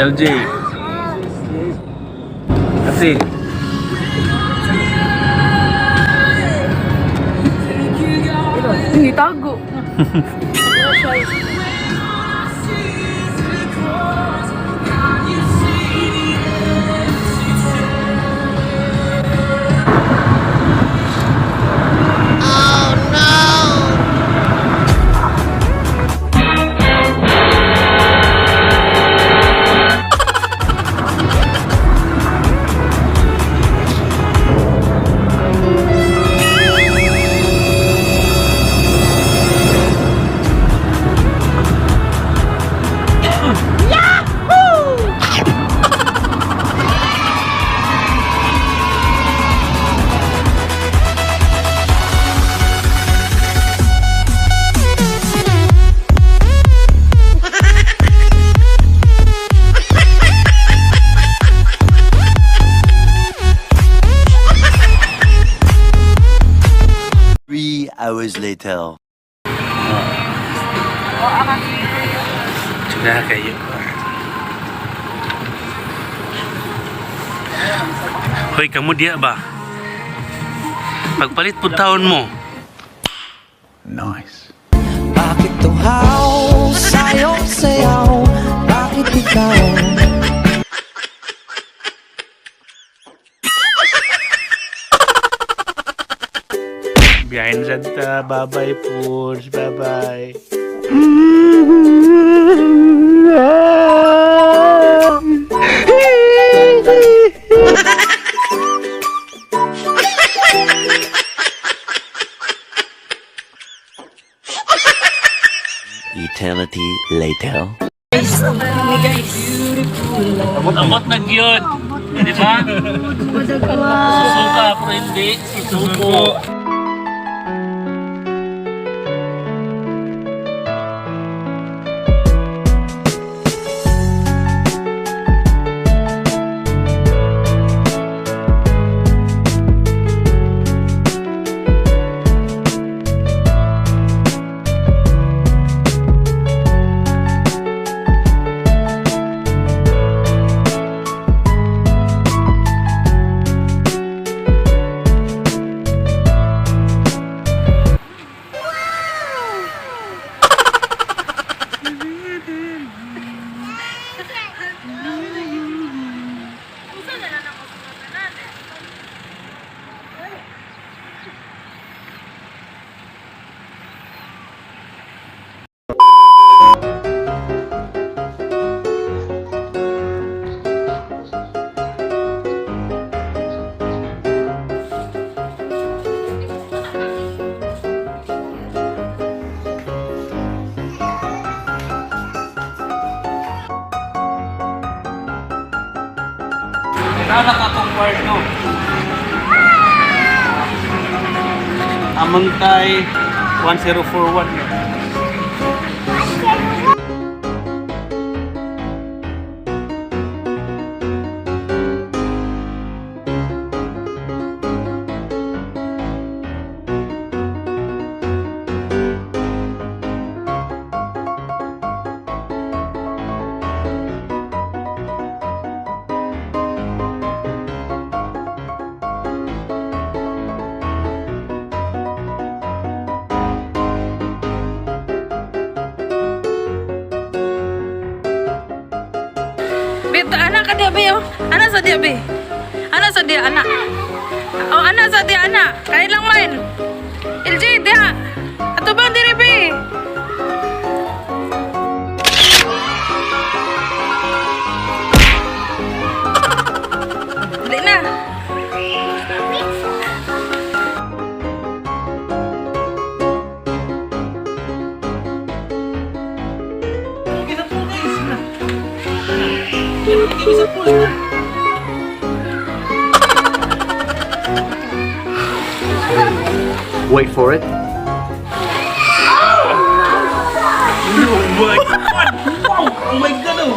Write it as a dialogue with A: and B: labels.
A: LJ. Ate.
B: Hindi tago.
C: 3 hours later.
A: Sudah kayo. Hoy, kamu dia ba? Pagpalit po taon mo.
C: Nice.
D: Bakit tuhaw, sayaw, sayaw, bakit ikaw?
A: Behind Santa, bye-bye Purs, bye-bye.
C: Eternity later.
B: Guys.
A: Amot na gyud. Di ba? Susuka pero hindi susuko. Nalak akong kwarto. Amantay 1041.
B: Bito, anak ka diya, be, oh. Ana sa diya, be. Ana sa diya, anak. Oh, ana sa diya, anak. Kaya lang man. LJ, diya. Ato bang diri, be? Dali na.
C: Wait for it.
A: Oh my God! Wow! Oh my God! Oh.